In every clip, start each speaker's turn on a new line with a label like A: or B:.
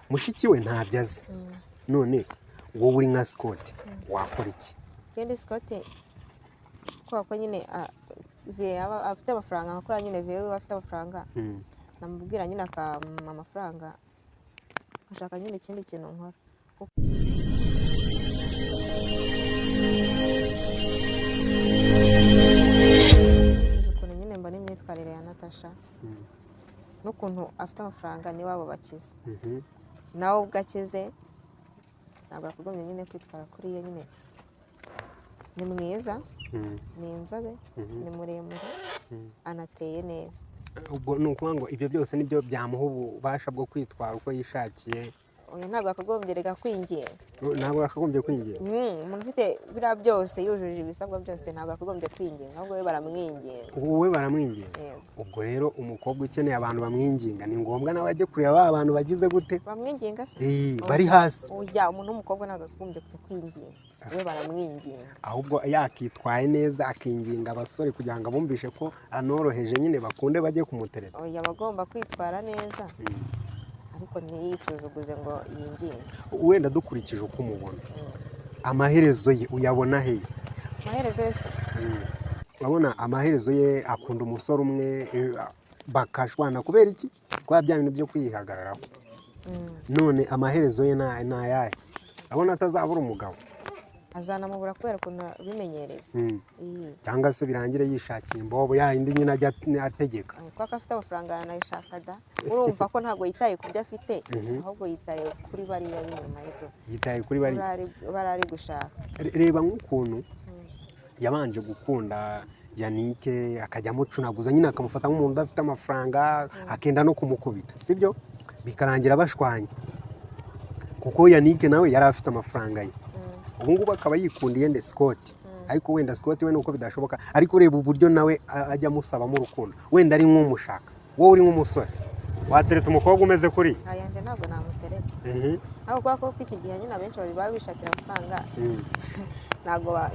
A: Mushiki we ntabyo azi. None wowe uri nka Scott, wakora iki?
B: Genda Scott, kubera ko nyine Vieux aba afite amafaranga, nkakora nyine Vieux we afite amafaranga, namubwira nyine akampa amafaranga, nkashaka nyine ikindi kintu nkora. Nkurikije ukuntu nyine mbona imyitwarire ya Natasha n'ukuntu afite amafaranga n'iwabo bakize, nawe ubwo akize, ntabwo yakagombye nyine kwitwara kuriya. Nyine ni mwiza, ni inzobe, ni muremure, anateye neza.
A: Ubwo ni ukuvuga ngo ibyo byose nibyo byamuha ububasha bwo kwitwara uko yishakiye?
B: Oya, ntabwo yakagombye rega kwinginga.
A: Ntabwo yakagombye kwinginga?
B: Umuntu ufite biriya byose, yujuje ibisabwa byose, ntabwo yakagombye kwinginga, ahubwo we baramwinginga.
A: Wowe baramwinginga?
B: Yego.
A: Ubwo rero umukobwa ukeneye abantu bamwinginga, ni ngombwa nawe ajye kureba ba bantu bagize gute?
B: Bamwinginga se?
A: Bari hasi.
B: Oya, umuntu w'umukobwa ntabwo yakagombye kujya kwinginga, we baramwinginga.
A: Ahubwo yakitwaye neza akinginga abasore kugira ngo abumvishe ko anoroheje nyine, bakunde bajye kumutereta.
B: Oya, aba agomba kwitwara neza, ariko ntiyisuzuguze ngo yinginge.
A: Wenda dukurikije uko umubona, amaherezo ye uyabona hehe?
B: Amaherezo yose?
A: Urabona amaherezo ye akunda umusore umwe, bakashwana kubera iki? Kubera bya bintu byo kwihagararaho. None amaherezo ye ni ayahe? Urabona atazabura umugabo?
B: Azanamubura kubera ukuntu abimenyereza.
A: Cyangwa se birangire yishakiye imbobo ya yindi nyine ajya ategeka.
B: Kubera ko afite amafaranga yanayishaka da. Urumva ko ntabwo yitaye ku byo afite, ahubwo yitaye kuri bariya b'inyuma ye do.
A: Yitaye kuri bariya.
B: Bari ari gushaka.
A: Reba nk'ukuntu yabanje gukunda Yannick, akajya amucunaguza nyine, akamufata nk'umuntu udafite amafaranga, akenda no kumukubita, sibyo? Bikarangira bashwanye kuko Yannick nawe yari afite amafaranga ye. Ubu ngubu akaba yikundiye nde? Scott. Ariko wenda Scott we nuko bidashoboka, ariko ureba uburyo nawe ajya amusabamo urukundo, wenda ari nk'umushaka. Wowe uri nk'umusore, watereta umukobwa umeze kuri?
B: Aya, njye ntabwo namutereta. Ahubwo kubera ko iki gihe nyine abenshi baba bishakira amafaranga,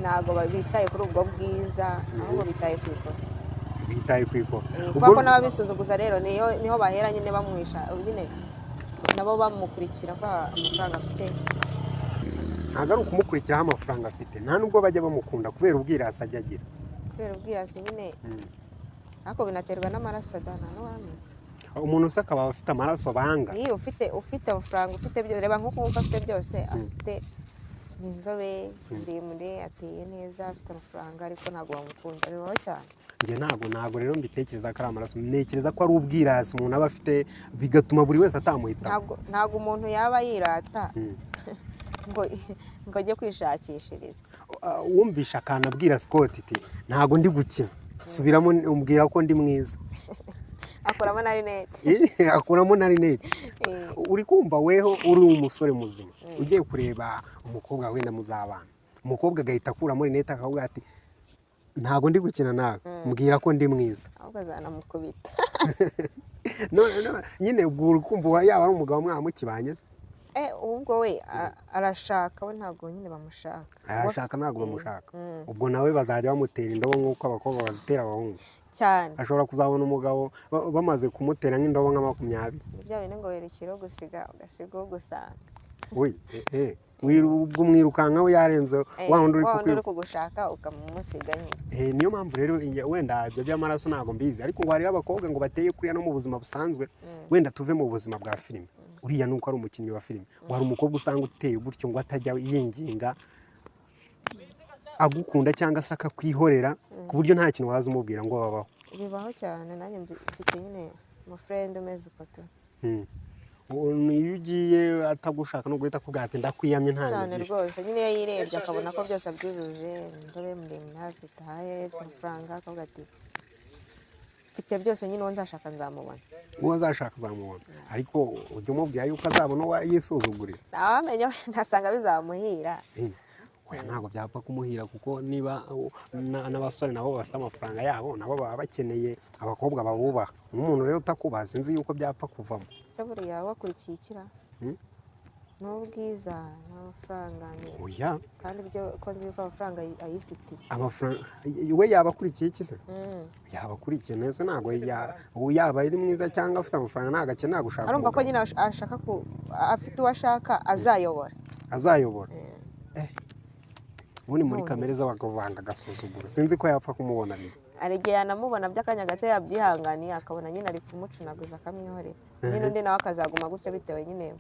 B: ntabwo bitaye kuri ubwo bwiza, ahubwo bitaye ku ikofi.
A: Bitaye ku ikofi.
B: Kubera ko n'ababisuzuguza rero niho bahera nyine bamwisha, nyine nabo bamukurikira kubera amafaranga afite.
A: Ntabwo ari ukumukurikiraho amafaranga afite, nta nubwo bajya bamukunda kubera ubwirasi ajya agira.
B: Kubera ubwirasi nyine. Ariko binaterwa n'amaraso da, nta n'uwamenya.
A: Umuntu se akaba afite amaraso banga?
B: Iyo ufite amafaranga, ufite byose, reba nk'uko wumva afite byose, afite, ni inzobe, muremure, ateye neza, afite amafaranga, ariko ntabwo bamukunda. Bibaho cyane.
A: Njye ntabwo rero mbitekereza ko ari amaraso, ntekereza ko ari ubwirasi umuntu aba afite, bigatuma buri wese atamuhitamo.
B: Ntabwo umuntu yaba yirata ngo ajye kwishakishiriza.
A: Wumvisha akantu abwira Scott iti: "Ntabwo ndi gukina, subiramo umbwira ko ndi mwiza."
B: Akuramo na rinete.
A: Akuramo na rinete. Uri kumva, weho uri umusore muzima ugiye kureba umukobwa wenda muzabana, umukobwa agahita akuramo rinete akavuga ati: "Ntabwo ndi gukina nawe, mbwira ko ndi mwiza."
B: Ahubwo azanamukubita.
A: No, nyine ubwo uri kumva yaba ari umugabo mwaba mukibanye se?
B: Ubwo we arashaka, we ntabwo nyine bamushaka.
A: Arashaka, ntabwo bamushaka. Ubwo nawe bazajya bamutera indobo nk'uko abakobwa bazitera abahungu.
B: Cyane.
A: Ashobora kuzabona umugabo bamaze kumutera nk'indobo nka 20.
B: Ni bya bindi ngo wirukira gusiga ugasiga ugusanga.
A: Uy, ubwo umwirukankaho yarenze wa wundi uri
B: wa wundi uri
A: kukwiruka.
B: Kugushaka ukamusiga nyine.
A: Niyo mpamvu rero wenda ibyo by'amaraso ntabwo mbizi, ariko ngo hariho abakobwa ngo bateye kuriya no mu buzima busanzwe. Wenda tuve mu buzima bwa filime, uriya nuko ari umukinnyi wa filime, ngo hari umukobwa usanga uteye gutyo ngo atajya yinginga agukunda cyangwa se akakwihorera, ku buryo nta kintu waza umubwira ngo babaho.
B: Bibaho cyane, nanjye mfite nyine umufriend umeze uko tu.
A: Iyo ugiye atagushaka no guhita akubwira ati: "Ndakwiyamye, nta
B: Cyane.
A: bintu byinshi."
B: Rwose nyine iyo yirebye akabona ko byose abyujuje, inzobe, muremure, afite ahaye, afite amafaranga, akavuga ati: "Mfite byose nyine, uwo nzashaka nzamubona."
A: Uwo azashaka azamubona, ariko ujya umubwira yuko azabona uwo yisuzugurira.
B: Ntawamenya, ntasanga bizamuhira.
A: Oya, ntabwo byapfa kumuhira, kuko niba n'abasore nabo bafite amafaranga yabo, nabo baba bakeneye abakobwa babubaha. Nk'umuntu rero utakubaha, sinzi yuko byapfa kuvamo.
B: Ese buriya wakurikiye ikira?
A: Hmm?
B: Ni ubwiza n'amafaranga, ni iki?
A: Oya.
B: Kandi ibyo ko nzi yuko amafaranga ayifitiye.
A: Amafaranga we yaba akurikiye iki se? Yaba akurikiye neza, ntabwo yaba ari mwiza cyangwa afite amafaranga, ntabwo akenera gushaka
B: Arumva ko
A: umugabo.
B: nyine ashaka ku afite uwo ashaka azayobora.
A: Azayobora. Ubundi muri
B: None.
A: kamere z'abagabo banga agasuzuguro, sinzi ko yapfa kumubona rimwe.
B: Hari igihe yanamubona by'akanya gato yabyihanganiye, akabona nyine ari kumucunaguza akamwihorera nyine, undi nawe akazaguma gutyo bitewe nyine,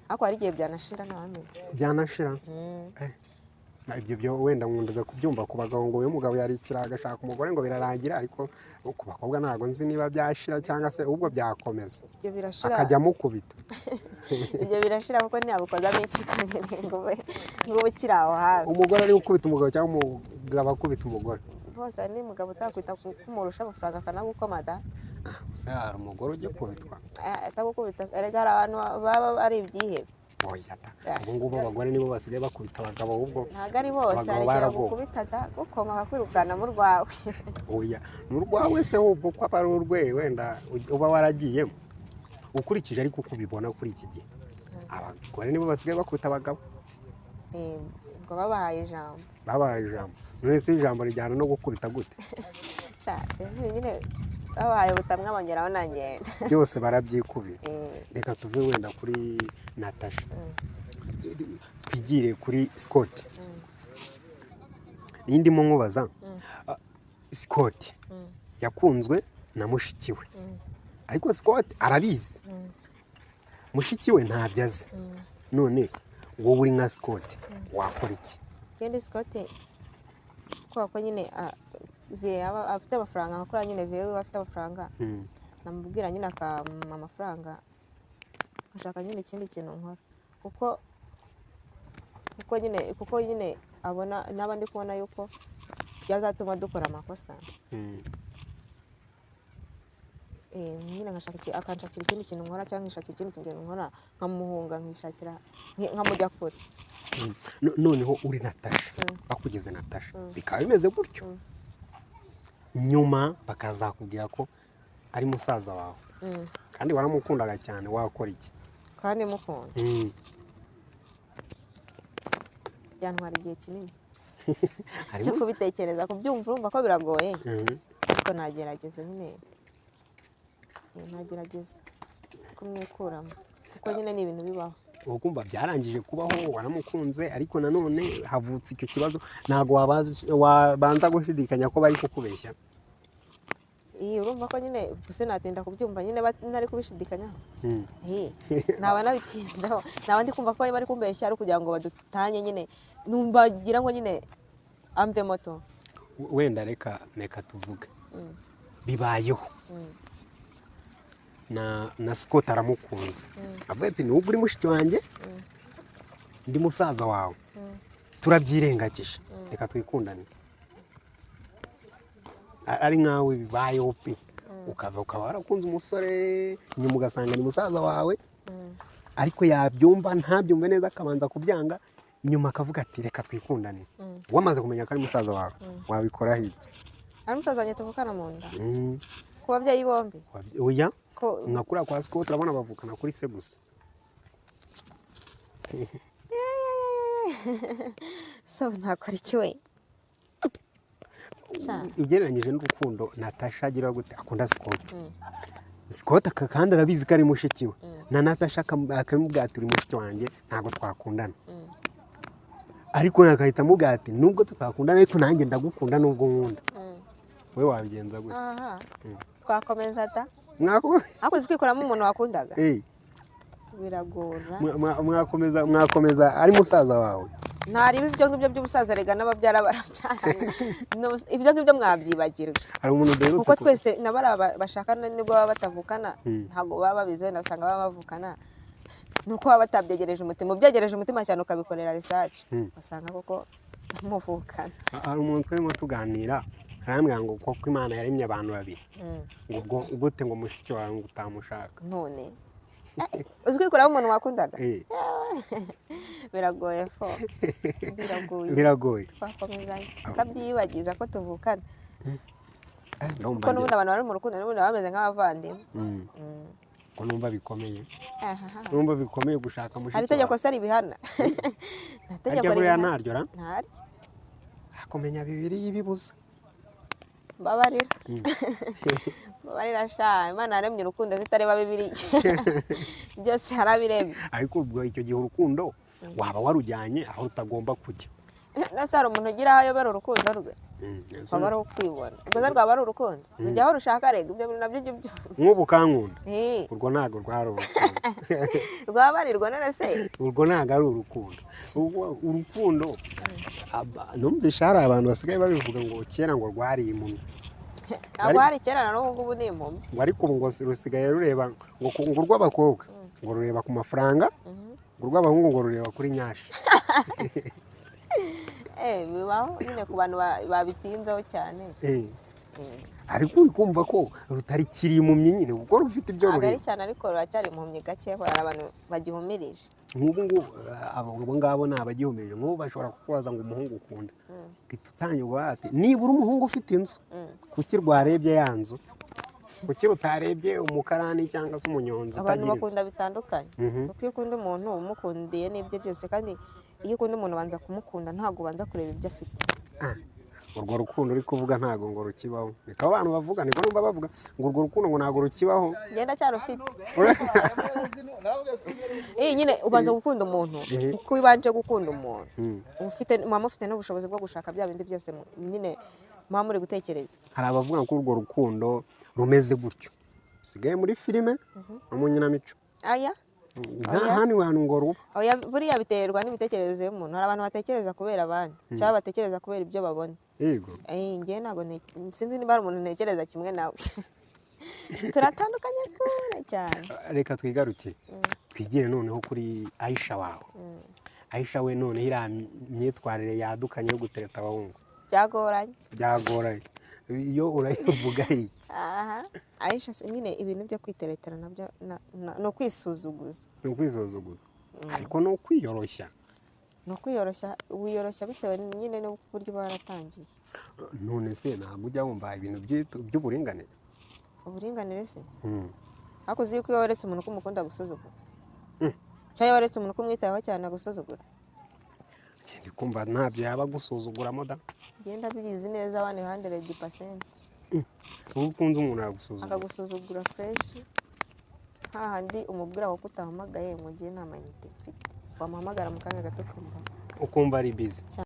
B: ariko hari igihe byanashira ntawamenya.
A: Byanashira. Ibyo byo wenda nkundaza kubyumva ku bagabo, ngo uyu mugabo yarikira agashaka umugore ngo birarangira, ariko ku bakobwa ntabwo nzi niba byashira cyangwa se ubwo byakomeza.
B: Ibyo birashira.
A: Akajya amukubita.
B: Ibyo birashira kuko ntiyabukozamo iki kabiri ngo ube ukiri aho hafi.
A: Umugore ari gukubita umugabo cyangwa umugabo akubita umugore?
B: Bose. Hari n'umugabo utakwita kumurusha amafaranga akanagukomada.
A: Gusa hari umugore ugikubitwa?
B: Atagukubita, erega hari abantu baba ari ibyihebe.
A: Oya da, ubu ngubu abagore nibo basigaye bakubita abagabo ahubwo.
B: Ntabwo ari bose.
A: Abagabo
B: Hari igihe
A: baragowe.
B: bagukubita da, gukoma akakwirukana mu rwawe.
A: Oya, ni urwawe se ahubwo, ko aba ari urwe wenda uba waragiyemo ukurikije. Ariko uko ubibona kuri iki gihe, abagore nibo basigaye bakubita abagabo.
B: Ngo babahaye ijambo.
A: Babahaye ijambo. None se ijambo rijyana no gukubita gute?
B: Sha, sinzi nyine, babahaye ubutamwa bongeraho na ngenda.
A: Byose barabyikubira. Reka tuve wenda kuri Natasha, twigire kuri Scott. Iyi ndimo nkubaza, Scott yakunzwe na mushiki we, ariko Scott arabizi, mushiki we ntabyo azi. None wowe uri nka Scott wakora iki?
B: Ngende Scott, kubera ko nyine vie aba afite amafaranga nka kuriya nyine, vie we afite amafaranga, namubwira nyine akampa amafaranga nkashaka nyine ikindi kintu nkora, kuko nyine abona naba ndi kubona yuko byazatuma dukora amakosa. Nyine nkashaka akanshakira ikindi kintu nkora cyangwa nkishakira ikindi kintu nkora, nkamuhunga, nkishakira nkamujya kure.
A: Noneho uri Natasha, bakugeze Natasha, bikaba bimeze gutyo, nyuma bakazakubwira ko ari musaza wawe, kandi waramukundaga cyane, wakora iki?
B: Kandi mukunda, byantwara igihe kinini cyo
A: Harimo
B: kubitekereza, kubyumva, urumva ko biragoye, ariko nagerageza nyine. Nagerageza kumwikuramo kuko nyine ni ibintu bibaho.
A: Ukumva byarangije kubaho, waramukunze, ariko nanone havutse icyo kibazo, ntabwo wabanza gushidikanya ko bari kukubeshya?
B: Iyi urumva ko nyine gusa natinda kubyumva nyine ntari kubishidikanyaho. Naba nabitinzeho, naba ndi kumva ko bari kumbeshya ari ukugira ngo badutanye nyine, numva ngira ngo nyine amvemo to.
A: Wenda reka tuvuge bibayeho, na Scott aramukunze, avuga ati: "Nubwo uri mushiki wanjye, ndi musaza wawe, turabyirengagije, reka twikundane." Ari nkawe bibayeho pe, ukaba warakunze umusore, nyuma ugasanga ni musaza wawe, ariko yabyumva ntabyumve neza, akabanza kubyanga, nyuma akavuga ati: "Reka twikundane." Wamaze kumenya ko ari musaza wawe, wabikoraho iki?
B: Ari musaza wanjye tuvukana mu nda, ku babyeyi bombi?
A: Oya.
B: Ko
A: Nka kuriya kwa Scott, urabona bavukana kuri se gusa.
B: So ntakora iki we? Sha.
A: Ugereranyije n'urukundo Natasha agira gute, akunda Scott, Scott kandi arabizi ko ari mushiki we, na Natasha akamubwira ati: "Uri mushiki wanjye, ntabwo twakundana." Ariko agahita amubwira ati: "Nubwo tutakundana, ariko nanjye ndagukunda nubwo nkunda." Wowe wabigenza gute?
B: Aha. Twakomeza da.
A: Mwako
B: Ariko uzi kwikuramo umuntu wakundaga? Biragora.
A: Mwakomeza ari musaza wawe?
B: Ntariba ibyo ngibyo by'ubusaza, rega n'ababyara barabyarana. Ibyo ngibyo mwabyibagirwa.
A: Hari umuntu duherutse
B: Kuko twese n'abari bashakana, nibwo baba batavukana, ntabwo baba babizi, wenda usanga baba bavukana ni uko baba batabyegereje umutima. Ubyegereje umutima cyane, ukabikorera research, usanga koko muvukana.
A: Hari umuntu twarimo tuganira, arambwira ngo koko Imana yaremye abantu babiri, ngo ubwo gute ngo mushiki wawe ngo utamushaka?
B: None uzi kwikuramo umuntu wakundaga? Biragoye fo, biragoye.
A: Biragoye.
B: Twakomezanya tukabyibagiza ko tuvukana,
A: Ndumva
B: kuko n'ubundi abantu bari mu rukundo n'ubundi baba bameze nk'abavandimwe.
A: Ko numva bikomeye.
B: Ahaha.
A: Numva bikomeye gushaka mushiki
B: Hari itegeko
A: wawe.
B: se ribihana? Nta tegeko
A: Harya buriya
B: ribihana.
A: ntaryo ra?
B: Ntaryo.
A: Kumenya bibiri y'ibibuza.
B: Mbabarira, mbabarira sha. Imana yaremye urukundo zitareba Bibiliya, byose harabiremye.
A: Ariko ubwo icyo gihe urukundo waba warujyanye aho rutagomba kujya.
B: Nase hari umuntu ugira aho ayobera urukundo rwe? Rwaba ari ukwibona ubwo se, rwaba ari urukundo rujya aho rushaka. Rega ibyo bintu nabyo ujya ubyumva.
A: Nk'ubu kankunda, urwo ntabwo rwari urukundo.
B: Rwaba ari rwo none se?
A: Urwo ntabwo ari urukundo. Urukundo numvise hari abantu basigaye babivuga ngo kera ngo rwari impumyi.
B: Ntabwo hari kera, na n'ubu ngubu ni impumyi.
A: Ngo ariko ubu ngo rusigaye rureba ngo urw'abakobwa ngo rureba ku mafaranga, ngo urw'abahungu ngo rureba kuri nyashi.
B: Bibaho nyine ku bantu babitinzeho cyane.
A: Ariko uri kumva ko rutari kiri impumyi nyine, kuko rufite ibyo
B: Ntabwo ari
A: rureba.
B: cyane, ariko ruracyari impumyi gake, hari abantu bagihumirije.
A: Nk'ubu ngubu abo ngabo ni abagihumirije. Nk'ubu bashobora kukubaza ngo umuhungu ukunda, uhita utangira ati nibura umuhungu ufite inzu. Kuki rwarebye ya nzu? Kuki rutarebye umukarani cyangwa se umunyonzi
B: Abantu
A: utagira inzu?
B: bakunda bitandukanye, kuko iyo ukunda umuntu uba umukundiye n'ibye byose, kandi iyo ukunda umuntu ubanza kumukunda, ntabwo ubanza kureba ibyo afite.
A: Ah, urwo rukundo uri kuvuga ntabwo ngo rukibaho, niko abantu bavuga, niko numva bavuga ngo urwo rukundo ngo ntabwo rukibaho.
B: Ngenda cyarufite. Iyi nyine ubanza gukunda umuntu, kuko iyo ubanje gukunda umuntu ufite, muba mufite n'ubushobozi bwo gushaka bya bindi byose nyine muba muri gutekereza.
A: Hari abavuga ko urwo rukundo rumeze gutyo rusigaye muri filime no mu nkinamico.
B: Aya.
A: Nta
B: Oya.
A: handi hantu ngo ruba.
B: Oya, buriya biterwa n'imitekerereze y'umuntu. Hari abantu batekereza kubera abandi cyangwa batekereza kubera ibyo babona. Njyewe ntabwo sinzi niba hari umuntu ntekereza kimwe nawe, turatandukanye kure cyane.
A: Reka twigarukire, twigire noneho kuri Aisha wawe. Aisha we noneho iriya myitwarire yadukanye yo gutereta abahungu
B: Byagoranye.
A: byagoranye, iyo urayivuga iki?
B: Aha Aisha se nyine ibintu byo kwiteretera nabyo ni ukwisuzuguza.
A: Ni ukwisuzuguza, ariko ni ukwiyoroshya.
B: Ni ukwiyoroshya, wiyoroshya bitewe nyine n'uburyo uba waratangiye.
A: None se ntabwo ujya wumva ibintu by'uburinganire?
B: Uburinganire se? Ariko uzi yuko iyo weretse umuntu ko umukunda gusuzugura, cyangwa iyo weretse umuntu ko umwitayeho cyane agusuzugura?
A: Ndi kumva ntabyo yaba agusuzuguramo da.
B: Ngenda bizi neza 100%.
A: Uba ukunze umuntu aragusuzugura?
B: Akagusuzugura fresh, hahandi umubwira ko utahamagaye mu gihe nta mayinite mfite, wamuhamagara mu kanya gato ukumva
A: Ukumva ari busy.
B: Cyane.